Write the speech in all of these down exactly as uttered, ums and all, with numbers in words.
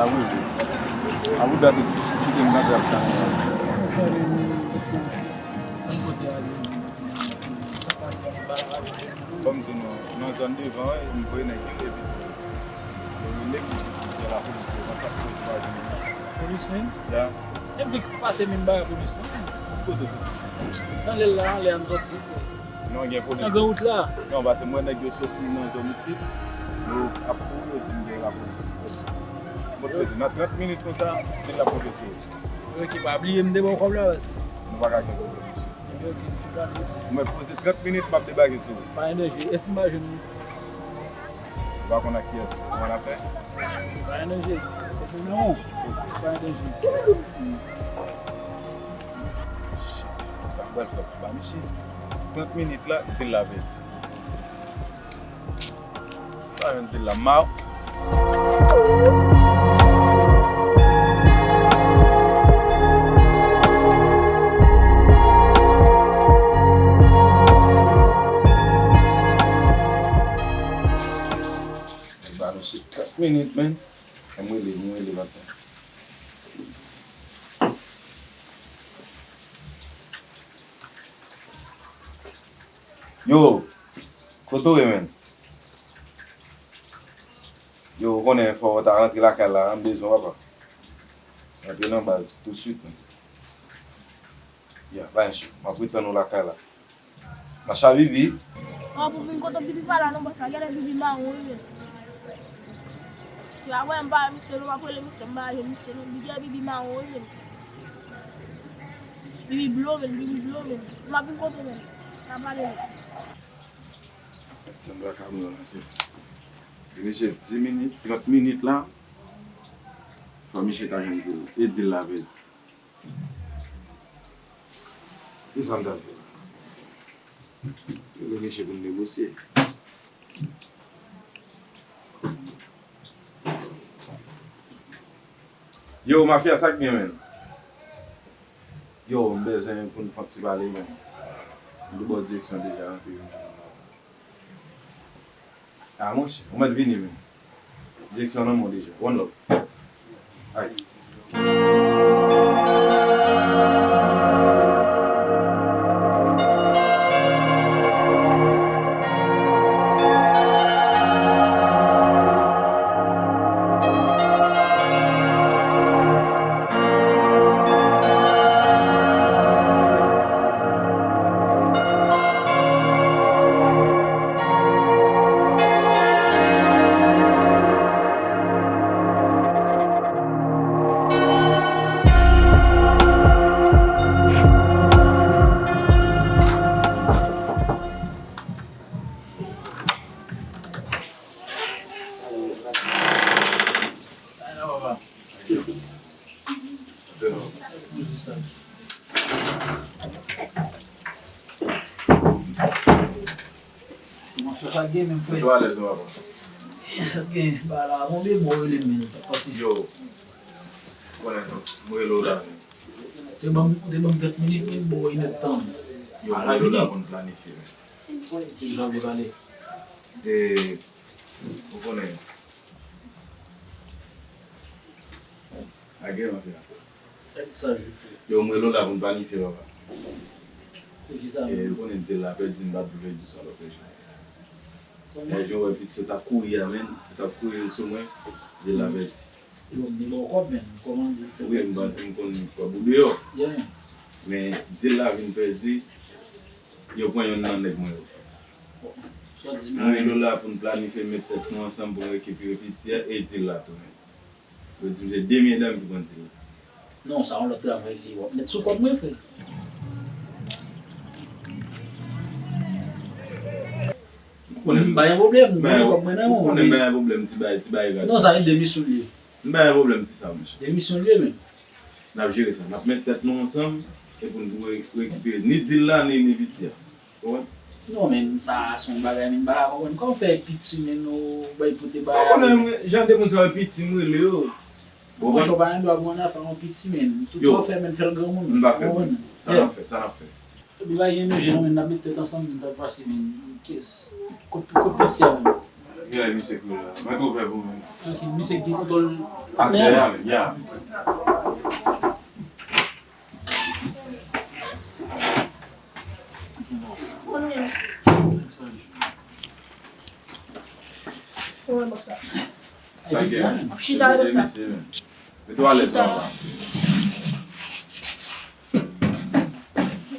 Poze. Abu Dhabi kite m nan trap tan. Ban m di nou, nan zòn devan, wi, m voye nèg yo epi tou. Yo rele m, gen lapolis devan, sa k koze pa vini. Polis menm? Ya. E m vin pase menm bagay polis non. Kote w soti? Nan lè l la, anlè a m soti. Non, gen polis. Nan gran wout la. Non, paske m wè nèg yo soti nan zòn isit, yo ap kouri, yo di m gen lapolis. Mwen poze, nan trant minit konsa, di l ap monte sou ou. Ok, pa bliye m te ba w kòb la, baz. Nou pa ka gen pwoblèm, mesye. Ebyen, ok, m fin pale. Ou mèt poze trant minit, m ap debake sou ou. Pa gen danje. Èske m pa jwenn ou? Ou pa konn ak kiyès ou ann afè? Pa gen danje. Ou konprann ou? Poze. Pa gen danje. Yes. Shit, kisa m pral fè pou ba misye? Trant minit la, di l la pèdi. Pa yon dil la, m a. Ba nou se trant minit, man. Ann rele, nou rele maten. Yo, kote w ye, man? Yo, ou konnen fò w ta rantre lakay la, m bezwen w, papa. Rantre nan baz, tousuit, man. Ya, pa gen cho. M ap ret tann ou lakay la. Mache a Bibi. An, pou vin kote Bibi pa la non, bòs la, gade Bibi mawon wi, men. Ti a wè m pa misye non, m ap rele misye, m pa jwenn misye non. Bigè Bibi mawon wi, men. Bibi blo, men, Bibi blo, men. M ap vin kote, men. N a pale, men. Tann baka mwen yo la, se. Di misye dis minit, trant minit la. Fò misye ta jwenn dil. E dil la pèdi. Kisa m ta fè la? Rele mesye pou n negosye. Yo, mafya, sa k gen, menn? Yo, m bezwen pou n fè yon ti pale, menn. M te ba w direksyon deja, antre vin jwenn mwen. Ah, monchè, ou mèt vini, men. Direksyon nan men w deja. One love. Ay. Kòman fè sa gen menm, frè? Yo, alèz non, papa. Sa gen, ba la, bon, men bon, rele m, men, sa pase. Yo, konnen, m rele w la, men. Te ban m, te ban m trant minit, men, bon, inèdtan. Yo, m rele w la pou n planifye, men. Ki jan w vle pale? E, ou konnen. Agè, mafya. Fè sa jwe, frè. Yo, m rele w la pou n planifye, papa. E kisa menm? E, ou konnen dil la pèdi, m pa t vle di w sa lòt jou. Kòman? Lè jan w wè piti yo t ap kouri a, menn, yo t ap kouri sou mwen, dil la pèdi. Yo, m te ba w kòb, menn. Kòman dil fè pèdi? Wi, m panse m konn kòb ou deyò. Yeah. Men, dil la vin pèdi, yo pran yonn nan nèg mwen yo. Bon, sa w di m la. Mwen rele w la pou n planifye met tèt nou ansanm pou n rekipere piti a e dil la tou, menn. Yo di m se de medam ki pran dil la. Non, sa yon lòt travay li ye. W ap met sou kòb mwen, frè. M pa gen pwoblèm, m gen kòb mwen nan men w. Ou konnen m pa gen pwoblèm, ti bagay, ti bagay gratis. Non, sa se demisyon li ye. M pa gen pwoblèm, ti sa, monchè. Demisyon li ye, men. N ap jere sa. N ap met tèt nou ansanm e pou n re-, rekipere ni dil la, ni, ni piti a. Konprann? Non, men sa se yon bagay, men m pa ka konprann. Kòman w fè piti, men ou bay pote bagay? Ou konnen, mwen, jan de moun sa yo piti, m rele yo. Bon, monchè, w pa gen dwa pou yon afè yon piti, men. Tout sa w fè, men, fè l granmoun. M pa fè, men. Sa n ap fè, sa n ap fè. Epi pa gen manje non, men n ap met tèt ansanm, men sa k pase, men. Kot, kot piti a, men? Gade misye koulye a. Mwen tou fè pou mwen. Tranquille, misye ki gen kontwòl atè a, ya. Sa gen. Chita, chita. Mete w alèz la, papa.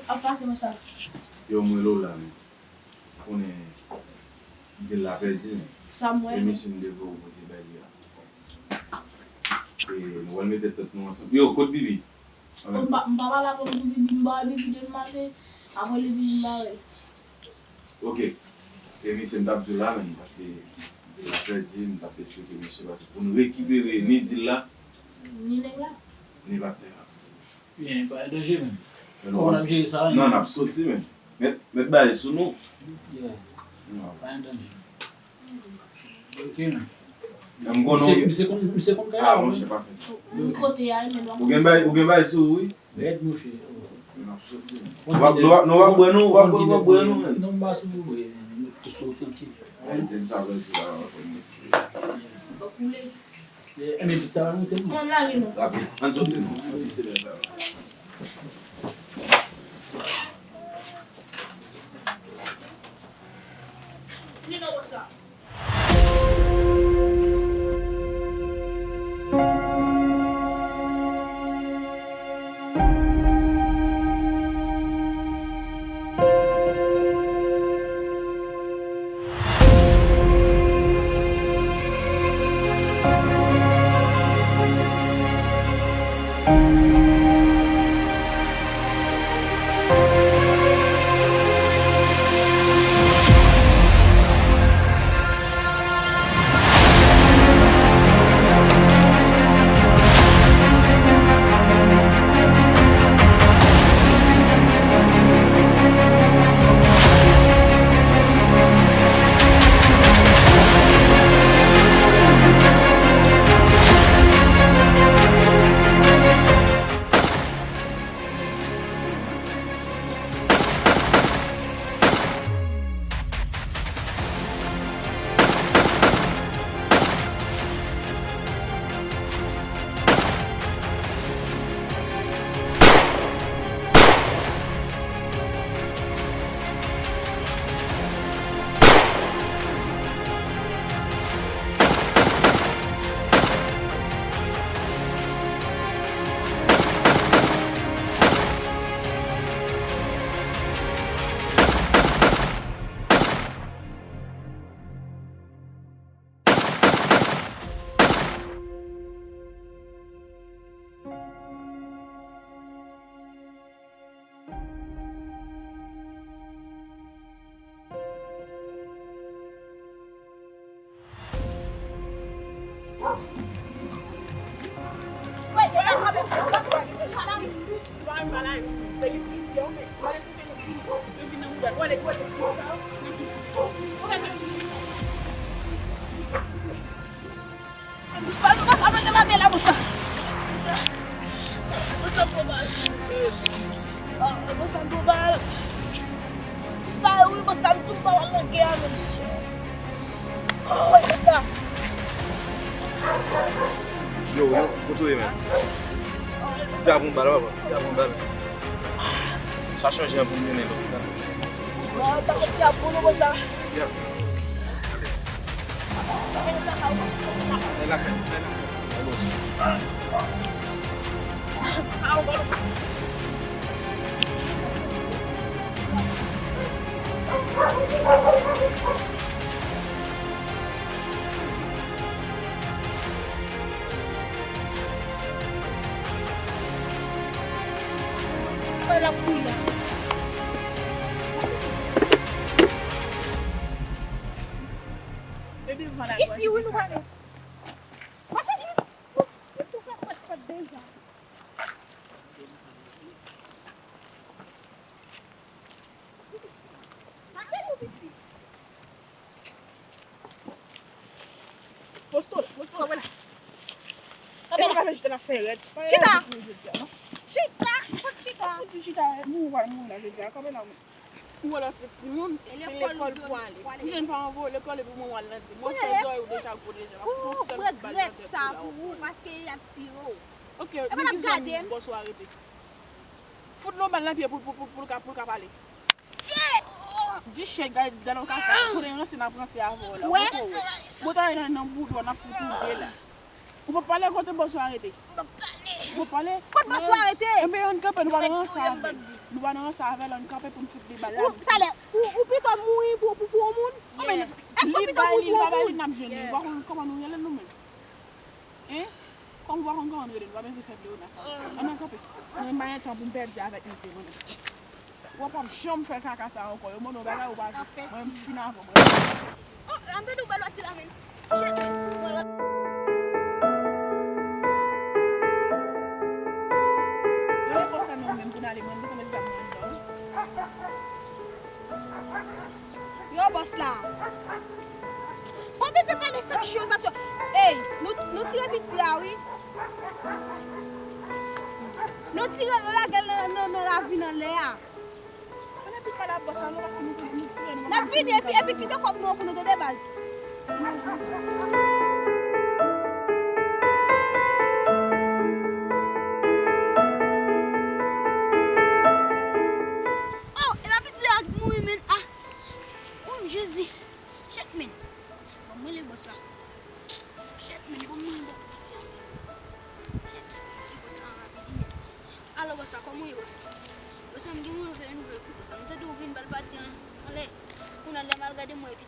Ap pase, monchè. Yo, mwen lo la, men. Konnen dil la pèdi, men. Sa m wè. E misye m te voye w pote bay li a. E nou pral mete tèt nou ansanm. Yo, kot Bibi? M pa, m pa pale avè w pou Bibi, m ba Bibi demen maten. Apre li vin m ba l. Ok. E misye m t ap di w la menm, paske dil la pèdi, m t ap esplike misye, paske pou n rekipere ni dil la, ni nèg la, ni patnè a. Byen, pa gen danje menm. Kòman n ap jere sa? Non, n ap soti menm. Mèt, mèt bagay sou nou. Yeah. Pa gen danje. Ok, men. Misye, misye konn, misye konn kay la, monchè, pa fè sa. Ou gen bay, ou gen bay sou ou, wi. Rèd, monchè. N ap soti. Nou ap, nou ap, nou ap bwè, nou, nou ap bwè, nou ap bwè, nou, men. Non, m pa sou pou bwè, men. Mete pistol trankil. Ay, di m sa, vre, di la, w ap konn. Fòk ou le. E, men, pit sa va moute, non. Konn lage, non. Ann soti, non. Ann kite lè sa. Vini, non, konsa. Bal, bal, bal, bal, bal, bal, bal. Ah, bal sa m pran bal. Sa wi, bal sa m tou pa wè nan gè a, men chè. Oh, bal sa. Yo, yo, kote w ye, men? Piti a pran bal, papa. Piti a pran bal. Sa chanje an pou m mennen lòt la. Bon, pa gen pya pou nou konsa. Ya. Alèz. Bay lakay, bay lakay. Bay bòs. Sa l ap kriye a? Isi wi nou prale. Mache vit. Ou, ou tou fè fwèt fwèt deja. Mache nou pitit. Posto, posto, wè la. Kanpe la. E nou pa fè chita n ap fè rèd. Chita. Chita, chita. Chita, nou wè nou la jodi a. Kanpe la, wi. Ou wè lè se timoun, se lekòl pou ale. Pou jèn pa anvoye lekòl epi mwen w al nan di. Mwen fè zòrèy ou deja gwo deja. M ap fout yon sèl kout bal nan tèt ou la. Ou regrèt sa pou ou, paske y ap tire w. Ok, men ki zanmi bòs ou arete. Fout l yon bal nan pye pou, pou, pou, pou l ka, pou l ka pale. Di chèt, gade, gade yon kaka. Kote ranse n ap ranse avè w la. Wè. Bon, ta nan, nan boudò, n ap fout ou de la. Ou p ap pale kote bòs ou arete. M p ap pale. Ou p ap pale? Kot bòs ou arete? Enben, ann kanpe, nou pa nan ranse avè l. Nou pa nan ranse avè l, ann kanpe pou n fout li bal la. Ou, talè, ou, ou pito mouri pou, pou, pou yon moun? Enben, èske ou pito mouri pou yon moun? Li bay li, li pa bay li, n ap jwenn li. Ou pa konn kòman nou rele l nou menm? Hein? Kòm ou pa konn kòman nou rele l, ou pa bezwen fè Léona sa. Ann, ann kanpe. Mwen, m pa gen tan pou m pèdi avèk misye, mwen menm. Ou p ap janm fè kaka sa ankò. Yo mande w bagay, ou pa di. Mwen, m fin avè w, mwen. Oh, an tande w bal pati la, men. Shit. Mwen, mwen. Mwen, mwen konsa non, menm pou n ale, mwen, mwen konn zam nan. Yo, bòs la. Pa bezwen pale sak cho, sak cho. Ey, nou, nou tire piti a, wi. Nou tire, nou lage l nan, nan, nan ravin anlè a. N ap vini epi, epi kite kòb nou an pou nou tande baz. Oh, e pa piti a k mouri, men. Ah. Oh, Jezi. Shit, men. Bon, mwen le bòs la. Shit, men, bon, mwen le piti a. Shit, le bòs la rapid, men. Alo, bòs la, kòman w ye, bòs la? Bòs la, m gen pou fè yon nouvèl pou bòs la. M tande w vin bal pati an, anlè. Kounye a lè m al gade mwen epi